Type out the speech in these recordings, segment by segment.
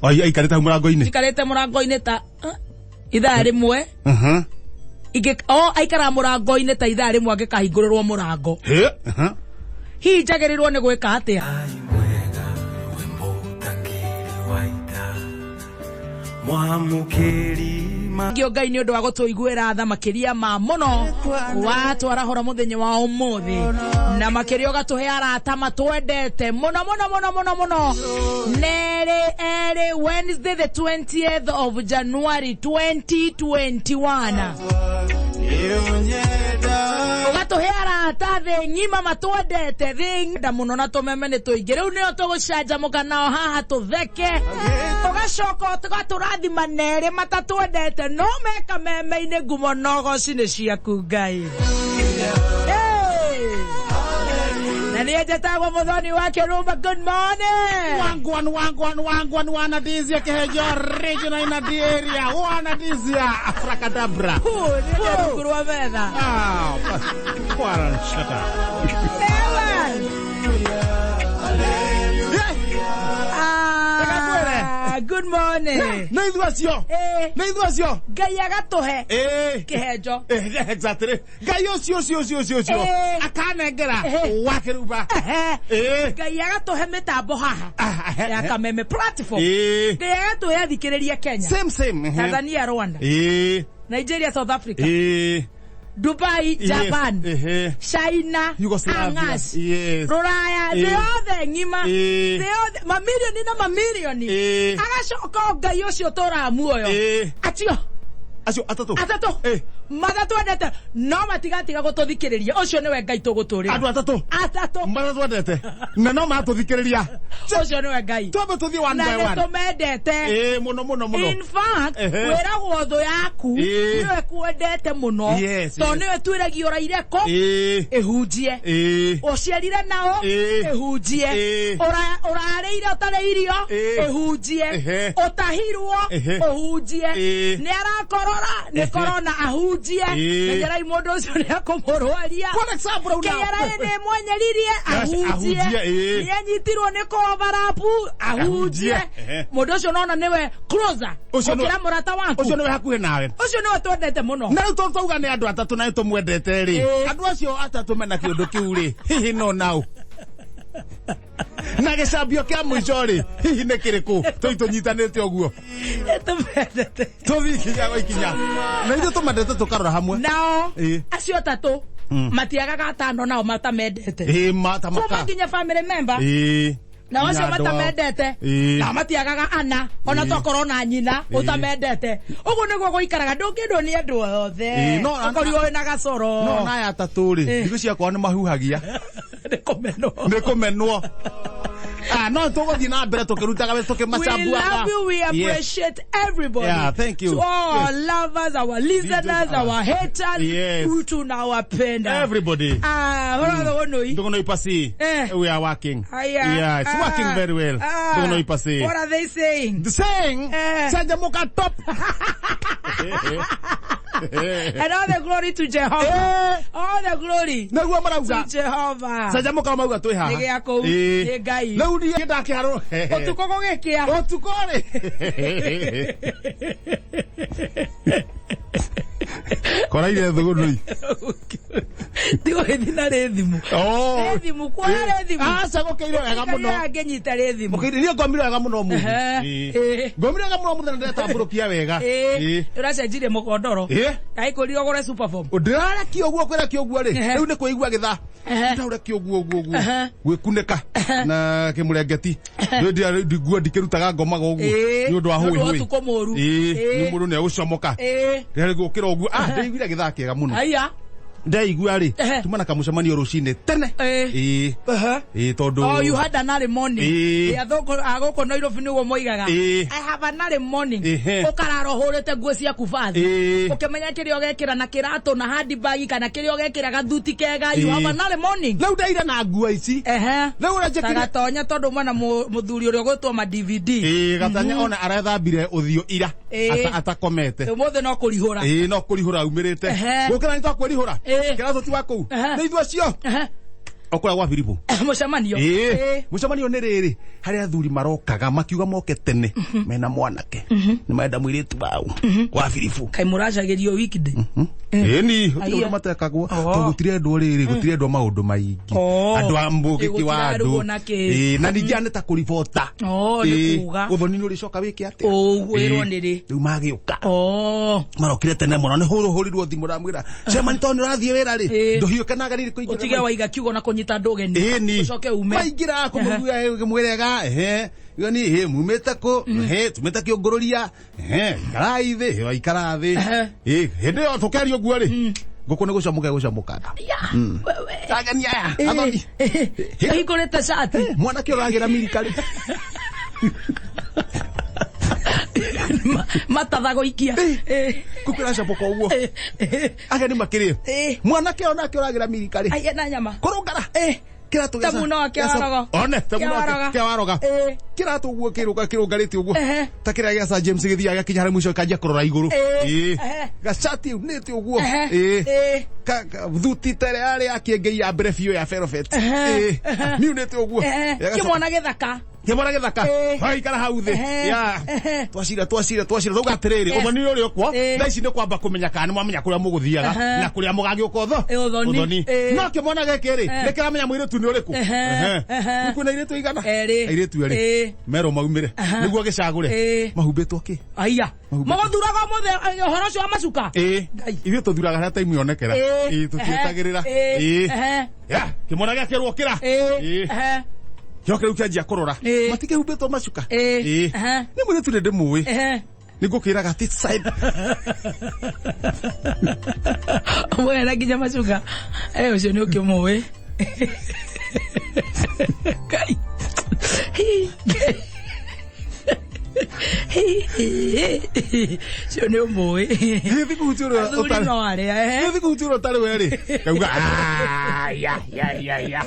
Aikarĩte hau mũrango-inĩ. Njikarĩte mũrango-inĩ ta ithaa rĩmwe. Ingĩ o aikaraga mũrango-inĩ ta ithaa rĩmwe angĩkahingũrĩrwo mũrango. Hĩ. Aha. Hihi njagĩrĩirwo nĩ gwĩka atĩa? Ngio Ngai nĩ ũndũ wa gũtũiguĩra tha makĩria ma mũno watwarahũra mũthenya wa ũmũthĩ, na makĩria ũgatũhe arata matwendete mũno mũno mũno mũno mũno. Nerĩ erĩ, Wednesday the 20th of January 2021, ũgatũhe arata thĩ ng'ima matwendete thĩ ng'ima mũno, na tũmeme nĩ tũingĩ. Rĩu nĩo tũgũcanjamũka nao haha tũtheke. Ũgacoka ũgatũrathima nerĩ matatwendete no meka meme-inĩ. Ngumo nogoci nĩ ciaku, Ngai. Hey! Na niĩ njĩtagwo Mũthoni wa Kĩrumba. Good morning. Wangwan, wangwan, wangwan, wanadizia Kihenjo regional in the area, wanadizia afrakadabra. Nĩ rungu rwa metha. Ah, Kwaran shaka. Ewan. Ah, good morning. Nĩ ithuĩ acio. Eh. Nĩ ithuĩ acio. Ngai agatũhe Eh. kĩhenjo. Eh, exactly. Ngai ũcio ũcio ũcio ũcio ũcio Eh. akanengera Eh. wa Kĩrumba. Ehe. Eh. Ngai agatũhe mĩtambo haha Ah, eh, ya eh. Kameme platform. Eh. Ngai agatũhe athikĩrĩria Kenya, Same same. Tanzania, Rwanda, Eh. Nigeria, South Africa, Eh. Dubai, Japan, Yes. China, Yugoslavia. Angas, Yes. Rũraya, thĩ Eh. yothe ng'ima, Eh. thĩ yothe, mamirioni na mamirioni. Eh. Agacoka o Ngai ũcio ũtũraga muoyo Eh. acio Acio atatũ. Atatũ Eh. matatwendete no matigatiga gũtũthikĩrĩria, ũcio nĩwe Ngai tũgũtũrĩra. Andũ atatũ. Atatũ. Matatwendete. Na no matũthikĩrĩria. Ũcio nĩwe Ngai. Twambe tũthiĩ one Na by nĩ one. tũmendete. Eh, mũno mũno mũno. In fact, Ehe. wĩragwo thũ yaku Ĩĩ. nĩwe kwendete mũno, Yes, tondũ yes. nĩwe twĩragio ũraire kũ Eh. ĩhunjie, Eh. ũciarire nao Ĩĩ. ĩhunjie, Ĩĩ. Ũrarĩire ũtarĩ irio Ĩĩ. ĩhunjie, Ehe. ũtahirwo Ehe. ũhunjie, Ĩĩ. nĩ arakorora nĩ Ehe. korona ahunjie. Ĩĩ. Menyerai mũndũ ũcio nĩ akũmũrwaria. For example, now. KRA nĩ mwenyeririe ahunjie. Ahunjie, ĩĩ. Nĩ anyitirwo nĩ kovarapu ahunjie. Ahunjie, ehe. Mũndũ ũcio nona nĩwe closer Ũcio nĩwe- gũkĩra mũrata waku. Ũcio nĩwe hakuhĩ nawe. Ũcio nĩwe twendete mũno. Na rĩu tondũ twauga nĩ andũ atatũ na nĩ tũmwendete rĩ, Ĩĩ. andũ acio atatũ mena kĩũndũ kĩu rĩ, hihi no nau na gĩcambio kĩa mũico rĩ, hihi nĩ kĩrĩkũ tũi tũnyitanĩte ũguo? Tũmendete. Tũthiĩ ikinya gwa ikinya na ithuĩ tũmendete tũkarora hamwe. Nao Ĩĩ. acio atatũ matiagaga atano nao matamendete, Ĩĩ, mata kuma maka nginya family member. Ĩĩ. Nao acio Nginya andũ ao. matamendete Ĩĩ. nao matiagaga ana ona Ĩĩ. tokorwo na nyina Ĩĩ. ũtamendete. Ũguo nĩguo gũikaraga, ndũngĩendwo nĩ andũ othe. Ĩĩ, no, ũkorirwo wĩna gacoro. No na aya atatũ rĩ, Ĩĩ. thikũ ciakwa nĩ mahuhagia. Nĩ kũmenwo. Nĩ kũmenwo. Ah, no tũgũthiĩ na mbere tũkĩrutaga wĩra We tũkĩmacambuaga. love you. We appreciate everybody. Yeah, thank you. To all our lovers, our listeners, Leaders, our haters. Yes. Tunawapenda. Everybody. Ah, horo mm. Ndogono ipasi. Eh. We are working. Aya. Yeah, it's Ah. working very well. Ah. Ndogono ipasi. What are they saying? The saying, Eh. Canjamuka top. And all the glory to Jehovah. Eh. All the glory Nĩguo to marauga. Jehovah. Canjamuka mauga twĩ haha. Nĩ gĩa kũu, Ĩĩ. nĩ Ngai. Rĩu niĩ ndakĩharwo. Ũtukũ gũgĩkĩa. Ũtukũ rĩ. Koraire thugunui. Ndigũgĩthiĩ na rĩthimũ. Oh. Rĩthimũ, kuoya rĩthimũ. Aca gũkĩire wega mũno. Ngĩnyita rĩthimũ. Mũkĩire niĩ ngomire wega mũno mũthĩ. Ehe. Ĩĩ. Ngomire wega mũno mũthĩ na ndĩretambũrũkia wega. Ĩĩ. Ũracenjirie mũkondoro. Ĩĩ. Ndagĩkũrire ũgũre superform. Ndĩrarekia ũguo kwĩrekia ũguo rĩ, Ehe. rĩu nĩ kwĩigua gĩthaa. Ehe. Ndaũrekia ũguo ũguo ũguo. Ehe. Gwĩkunĩka na kĩmũrengeti. Rĩu nguo ndikĩrutaga ngomaga ũguo. Ĩĩ. Nĩ ũndũ wa Nĩ ũndũ wa hũi hũi. ũtukũ mũru. Ĩĩ. Ĩĩ. Nĩ mũndũ nĩ egũcomoka. Ĩĩ. Rĩrĩa gũkĩra ũguo, ah, ndĩiguire gĩthaa kĩega mũno. Aya. Ndaigua rĩ, Ehe. tuma na kamũcemanio rũcinĩ tene. Ĩĩ. Ĩĩ. Ehe. Ĩĩ tondũ Oh, you had an early morning. Ĩĩ. Ĩ, athũngũ a gũkũ Nairobi nĩguo moigaga. Ĩĩ. I have an early morning. Ĩhĩ. Ũkarara ũhũrĩte nguo ciaku bathi. Ĩĩ. Ũkĩmenya kĩrĩa ũgekĩra na kĩratũ na handbag kana kĩrĩa ũgekĩra gathuti kega. You Ĩĩ. have an early morning. Rĩu ndaira na nguo ici. Ehe. Rĩu ũrĩa njĩkire Tagatonya tondũ mwana mũthuri ũrĩa ũgwĩtwo ma DVD. Ĩĩ, gatanya ona arethambire ũthiũ ira. Ĩĩ. Atakomete. Ũmũthĩ no kũrihũra. Ĩĩ, no kũrihũra aumĩrĩte. Ehe. Gũkĩra nĩ twakwĩrihũra. Ĩĩ. Kĩratũ ti wa kũu. Ehe. Nĩ ithuĩ acio. Ehe. O kũrĩa gwa Filipo. Mũcemanio. Ĩĩ. Ĩĩ. Mũcemanio nĩ rĩrĩ, harĩa athuri marokaga makiuga moke tene mena mwanake nĩ marenda mũirĩtu wao wa Filipo. Kaĩ mũracagĩrio weekday? Ĩni, gũtirĩ Aiya. ũndũ matekagwo Oh. tondũ gũtirendwo rĩrĩ, gũtirendwo maũndũ maingĩ. Oh. Andũ a mũgĩki Ĩ, wa andũ. gũtirarugwo na kĩ. Ĩĩ, na ningĩ nĩ ta kũribota. Oh, nĩ Ĩĩ, kuga. Ũthoni nĩ ũrĩcoka wĩke atĩa? Ũgwĩrwo Ĩĩ, nĩ rĩ? Rĩu magĩũka. Oh. Marokire tene mũno nĩ hũrũhũrirwo thimũ ramwĩra cemani tondũ nĩ ũrathiĩ wĩra rĩ, Ĩĩ. ndũhiũke na ngari kũingĩra. Ũtige waiga kiugo na kũnyita andũ ũgeni. Ĩni. Ũcoke ume. Maingĩra kũmũguia mwĩrega, ehe. Gani he mumĩte kũ? Ehe, tumĩte kĩũngũrũria. Ehe, ikarai thĩ, he waikara thĩ. Ehe. Ĩ, hĩndĩ ĩyo tũkĩaria ũguo rĩ, ngũkũ nĩ gũcamũka ĩgũcamũkaga. Ya. Wewe. Ageni aya, athoni. Hingũrĩte cati. Mwanake ũragĩra mirika rĩ. Matatha gũikia. Ĩ. Ngũkũ ĩracamũka ũguo. Ĩ. Ageni makĩrĩ. Ĩ. Mwanake onake ũragĩra mirika rĩ. Aiya na nyama. Kũrũngara. Ĩ. Kĩratũ Ta muno wa kĩawarogo. One, ta muno wa Kĩawaroga. kĩawaroga. Ĩ. Kĩratũ ũguo kĩrũga kĩrũngarĩte ũguo. Ehe. Ta kĩrĩa gĩa Sir James gĩthiaga gĩakinya harĩa mũico gĩkanjia kũrora igũrũ. Ĩ. Ĩ. Ehe. Gacati unĩte ũguo. Ehe. Ĩ. Ĩ. Thuti ta ĩrĩa yarĩ ya kĩengei ya mbere biũ ya Velvet. Ehe. Ĩ. Ehe. Miunĩte ũguo. Ehe. Gĩgacoka- Kĩmwana gĩthaka. Kĩmwana gĩthaka. Ĩ. Waikara hau thĩ. Ehe. Ya. Ehe. Twacira twacira twacira tauga atĩrĩrĩ Yes. ũthoni ũrĩ okuo Ĩ. thaa ici nĩ kwamba kũmenya kana nĩ mwamenya kũrĩa mũgũthiaga Ehe. na kũrĩa mũgagĩũka ũtho Ĩ, ũthoni. Ĩ. no kĩmwana gĩkĩ rĩ Ehe. nĩ kĩramenya mũirĩtu nĩ ũrĩkũ. Ehe. Ehe. Ehe. Kwĩna airĩtu aigana? Erĩ. Airĩtu erĩ. Ĩ. Merwo maumĩre Aha. nĩguo gĩcagũre. Ĩ. Mahumbĩtwo kĩ? Aiya. Mahumbĩtwo. Mũgũthuraga ũmũthĩ ũhoro ũcio wa macuka? Ĩ. Ngai. Ithuĩ tũthuraga harĩa time yonekera. Ĩ. Ĩ, tũtietagĩrĩra. Ehe. Ĩ. Ehe. Ya, kĩmwana gĩakerwo kĩra. Ĩ. Ĩ. Ehe. Gĩoka rĩu kĩanjia kũrora. Ĩ. Matikĩhumbĩtwo macuka. Ĩ. Ĩ. Ehe. Nĩ mũirĩtu nĩ ndĩmũĩ. Ehe. Nĩ ngũkĩraga this side. Wena nginya macuka. Eh, ũcio nĩ ũkĩmũĩ. Ngai. Hi. Ũcio nĩ ũmũĩ. Gĩthiĩ kũhutia ũrĩa Athuri ũtarĩ. no arĩa, ehe. Gĩthiĩ kũhutia ũrĩa ũtarĩ we rĩ. Kauga "Ah, ya ya ya ya."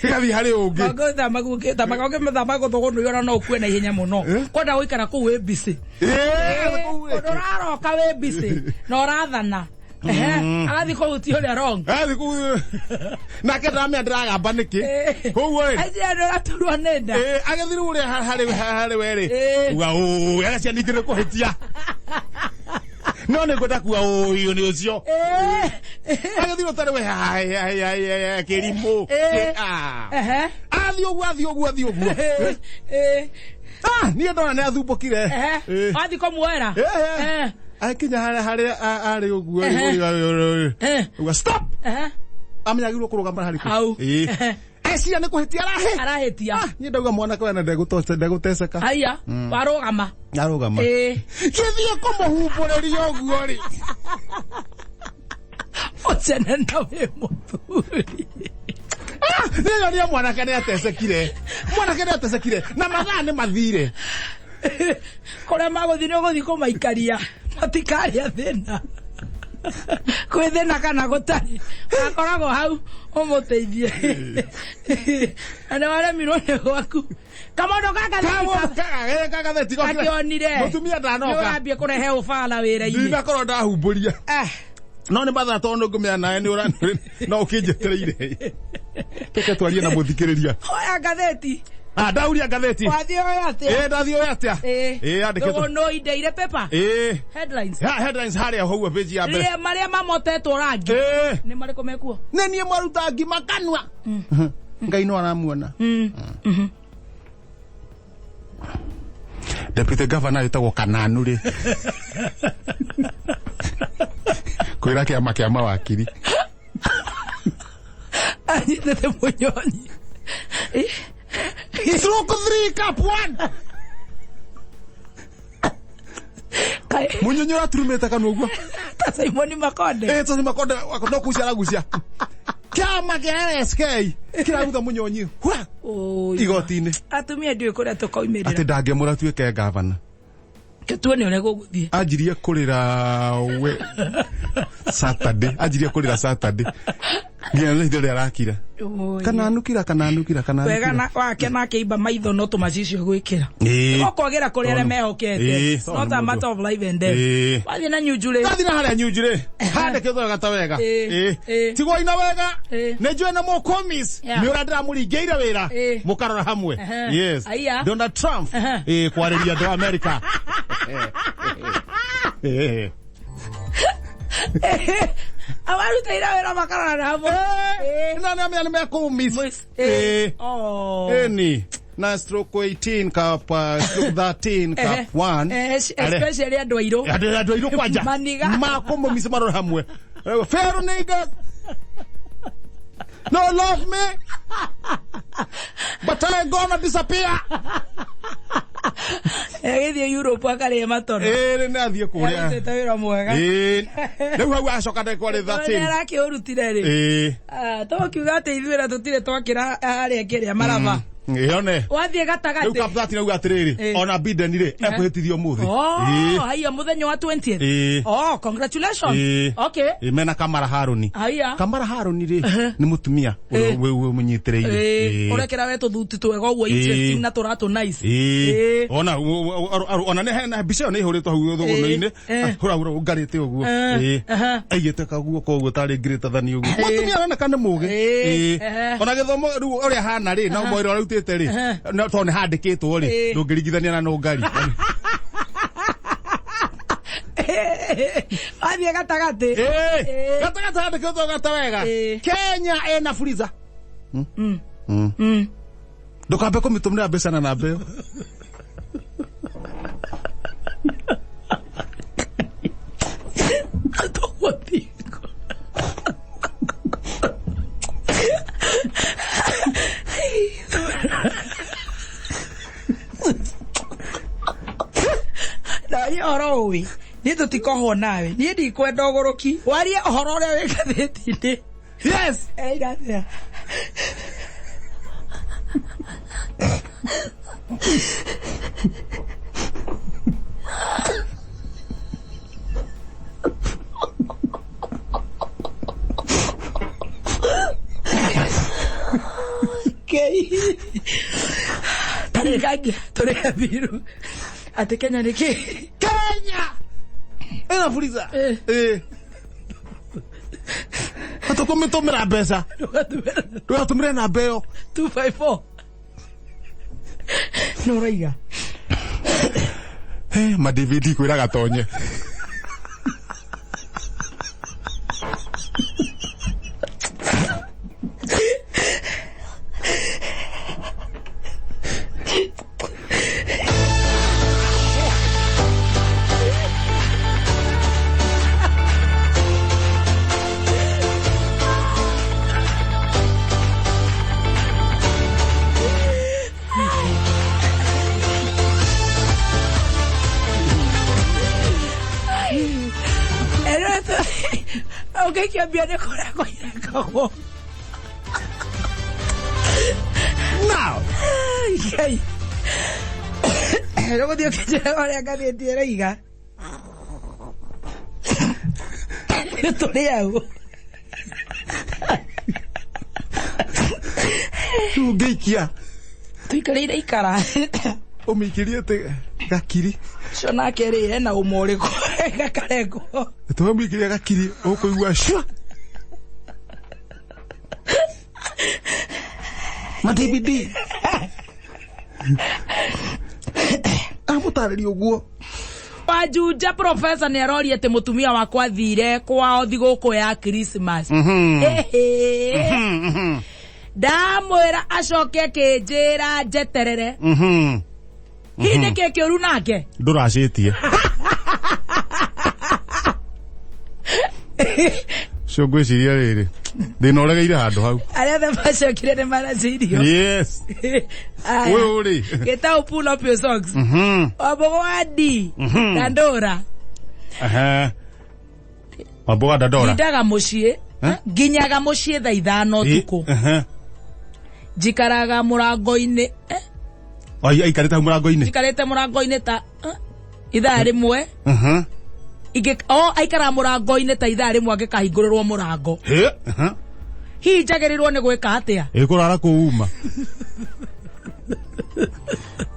Gĩgathiĩ harĩ ũngĩ. Thama gũthũgũnũi ona no ũkue na ihenya mũno. Kwenda gũikara kũu wĩ busy. Ĩ, kũu Ũndũ ĩkĩ. ũraroka wĩ busy na ũrathana. Ehe, agathiĩ kũhutia ũrĩa wrong. Athiĩ kũu. Nake ndamenya ndĩragamba nĩkĩ. Koguo rĩ. Acio nĩ ũraturwo nĩ nda. Ĩ, agĩthiĩ rĩu ũrĩa harĩ harĩ we rĩ. Ĩ. Uga ũũ, agacia ningĩ nĩ kũhĩtia. No nĩ ngwenda kuga ũyũ nĩ ũcio. Ĩ. Agĩthiĩ ũtarĩ we hai hai hai hai kĩrimũ. Ĩ. Ah. Ehe. Athiĩ ũguo athiĩ ũguo athiĩ ũguo. Ĩ. Ĩ. Ah, niĩ ndona nĩ athumbũkire. Ehe. Ĩ. Wathiĩ kũmuoera. Ehe. Eh. Akinya harĩa harĩa arĩ ũguo Ehe. rĩ, Eh. uga stop. Ehe. Amenyagĩrĩirwo kũrũgama harĩ kũ? Hau. Ĩ. Ehe. Eciria nĩ kũhĩtia arahĩ. Arahĩtia. Ah, niĩ ndauga mwanake wena ndegũteceka. Haiya, warũgama. Arũgama. Ĩ. Gĩthiĩ kũmũhumbũrĩria ũguo rĩ. Ũcene na wĩ mũthuri. Ah, nĩ nyonia mwanake nĩ atecekire. Mwanake nĩ atecekire na mathaa nĩ mathire. Kũrĩa magũthiĩ nĩ ũgũthiĩ kũmaikaria. Matikarĩa thĩna. Kwĩ thĩna kana gũtarĩ. Akoragwo hau ũmũteithie. Na nĩ waremirwo nĩ gwaku. Kamondo gaka Kagatheti gakĩonire. Mũtumia Nĩ ndanoka. ũrambia kũrehe ũbala wĩra-inĩ. Ndinakorwo ndahumbũria. Eh. No nĩ mathaa tondũ ngũmenya nawe nĩ ũra no ũkĩnjetereire. Tũke twarie na mũthikĩrĩria. Oya ngathĩti. Ah, ndauria ngathĩti. Wathiĩ oya atĩa? Ĩ, ndathiĩ oya atĩa? Ĩ, yandĩkĩtwo. Thũgũnũ indeire paper. Ĩ. Headlines. Ha, headlines harĩa hau page ya mbere. Rĩa marĩa mamotetwo rangi. Ĩ. Nĩ marĩkũ mekuo? Nĩ niĩ mwaruta ngima kanua. Ngai no aramuona. Deputy Governor wĩtagwo Kananu rĩ. Kwĩra kĩama kĩa mawakiri. Anyitĩte mũnyonyi. Stroke 3 cup 1. Kaĩ Munyonyi ũraturumĩte kanua ũguo. ta Simon Makonde. Ĩ, tondũ Makonde no kucia aragucia. Kĩama kĩa LSK kĩragutha mũnyonyi. Hwa! Ũi. Igoti-inĩ. Atumia ndiũĩ kũrĩa Atĩ tũkoimĩrĩra. ndangĩamũra atuĩke gavana. Tuone ũrĩa gũgũthiĩ. Anjirie kũrĩra we Saturday. Anjirie kũrĩra Saturday. Nginya nĩ ithe rĩrĩa arakira. Oi. Kana nukira kana nukira kana wega nukira. na wake nake imba maitho no tũmacicio gwĩkĩra Ĩĩ. no kwagĩra kũrĩ arĩa Tondũ- mehokete Ĩĩ, It's tondũ not a mũndũ- matter of life and death Ĩĩ. wathiĩ na nyunjurĩ Ndathi na harĩa nyunjurĩ handĩkĩtwo wega ta wega. Ĩĩ, Ĩĩ. ĩĩ. Tigwoi na wega. Ĩĩ. Nĩ njũĩ na mũkũmis. Yeah. Nĩ ũrĩa ndĩramũringĩire wĩra. Ĩĩ. Mũkarora hamwe. Ehe. Yes. Aya. Donald Trump. Ehe. Ĩĩ kwarĩria andũ a America. Ĩĩ. awarutĩire wĩra makarora na hamwe Ĩĩ. Na nĩ amenya nĩ mekũmis. Ĩĩ. Ĩĩ. Oh. Ĩni. Na stroke 18 cup stroke 13 Ehe. cup 1. Eh, especially andũ airũ Andũ airũ kwanja. Maniga. Makũmũmisi marore hamwe. Fair niggas. No love me. But I ain't gonna disappear. agĩthiĩ Europe akarĩe matono Ĩĩ nĩ athiĩ kũrĩa. arutĩte wĩra mwega Ĩĩ. Rĩu hau acoka ndekwa rĩ 13. arakĩũrutire rĩ Ĩĩ. Tũkiuga atĩ ithuĩ na tũtirĩ twakĩra harĩa kĩrĩa maraba Ĩĩ one. wathiĩ Rĩu gatagatĩ cup 13 auga atĩrĩrĩ, Ĩĩ. ona Biden rĩ ekũhĩtithio ũmũthĩ. Oh, Ĩĩ. haiya mũthenya wa 20th. Ĩĩ. Oh, congratulations. Ĩĩ. Okay. Ĩĩ, mena Kamala Harũni. Haiya. Kamala Harũni rĩ nĩ mũtumia Ĩĩ. ũmũnyitĩrĩire. Ĩĩ, ũrekera we tũthuti twega ũguo Ĩĩ. interesting na tũratũ nice. Ĩĩ. Ĩĩ. Ona ona nĩ hena mbica ĩyo nĩ ĩhũrĩtwo hau thũgũnũ-inĩ. Ĩĩ. Hũra hũra ũngarĩte ũguo. Eh, Ĩĩ. aha. Aigĩte kaguoko ũguo tarĩ greater than ũguo. Mũtumia aroneka nĩ mũgĩ. Ĩĩ. Ĩĩ. Ehe. Ona gĩthomo rĩu ũrĩa hana rĩ na mwĩrĩ ũrĩa arutĩte rĩ no tondũ nĩ handĩkĩtwo rĩ Ĩĩ. ndũngĩringithania na nũngari. Wathiĩ gatagatĩ. Ĩĩ. Ĩĩ. Gatagatĩ handĩkĩtwo gata wega. Ĩĩ. Kenya ĩna freezer. Ndũkambe kũmĩtũmĩra mbeca na namba ĩyo. Tũgũthiĩ. Ndaria ũhoro ũĩ niĩ tũtikohwo nawe niĩ ndikwenda ũgũrũki warie ũhoro ũrĩa wĩ ngathĩti-inĩ Yes. Eraira atĩa Ngai. Tarĩkangia tũrĩhe biru atĩ Kenya nĩ kĩ Kenya ĩna freezer. Ĩĩ. Ĩĩ. Tũkũmĩtũmĩra mbeca. Ndũgatũmĩre namba ĩyo. 254 nĩ ũraiga Eh, ma DVD kwĩra gatonye. Ũngĩikia mbia nĩ kũrengwo irengagwo Now. Ngai. Rĩu gũthiĩ ũkĩnjĩra ũrĩa ngathĩti ĩroiga tũrĩ au Rĩu ũngĩikia tũikarĩire ikara ũmĩikĩrie atĩ gakiri. ũcio nake rĩ ena ũma ũrĩkũ gakarengwo Tũmĩikĩrie gakiri ũkũigua cua. Ma DVD. Amũtarĩria ũguo. Wajunja profesa nĩ aroria atĩ mũtumia wakwa athire kwao thigũkũ ya Christmas. Ĩhĩ. Ndamwĩra acoke akĩnjĩra njeterere. Hihi nĩkĩ kĩũru nake? Ndũracĩtie. Cio ngwĩciria rĩrĩ thĩna ũregeire handũ hau. Arĩa othe macokire nĩ maracĩirio. Yes. Ũyũ rĩ. Gĩtaũ pull up your socks. Wambogo wa D. Dandora. Ehe. Wamboga Dandora. Ndindaga mũciĩ. Eh? Nginyaga mũciĩ thaa ithano ũtukũ. Ehe. Njikaraga mũrango-inĩ. Eh? Ai aikarĩte hau mũrango-inĩ. Njikarĩte mũrango-inĩ ta ithaa rĩmwe. Mhm. Ingĩ o aikaraga mũrango-inĩ ta ithaa rĩmwe angĩkahingũrĩrwo mũrango. Hĩ. Ehe. Hihi njagĩrĩirwo nĩ gwĩka atĩa? Ĩkũrara kũu uma.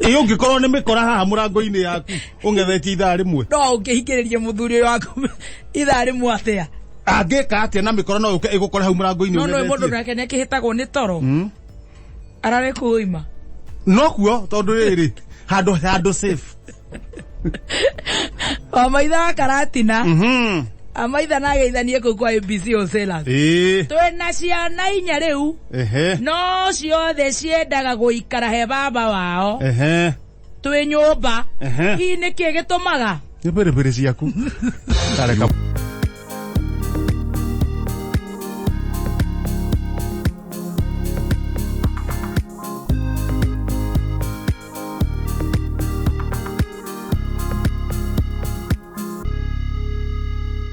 Ĩ ũngĩkorwo nĩ mĩkora haha mũrango-inĩ yaku ũng'ethetie ithaa rĩmwe. No ũngĩhingĩrĩrie mũthuri ũyũ waku ithaa rĩmwe atĩa? Angĩka atĩa na mĩkora no yũke ĩgũkore hau mũrango-inĩ No nĩ mũndũ ũng'ethetie? nake nĩ akĩhĩtagwo nĩ toro. Arare kũu oima. No kuo tondũ rĩrĩ handũ handũ safe. Wamaitha wa Karatina. Amaitha na ageithanie kũu kwa ABC Wholesalers. Ĩĩ. Twĩna ciana inya rĩu. Ehe. No ciothe ciendaga gũikara he baba wao. Ehe. Twĩ nyũmba. Ehe. Hihi nĩkĩ gĩtũmaga? Nĩ bĩrĩbĩrĩ ciaku. Tareka.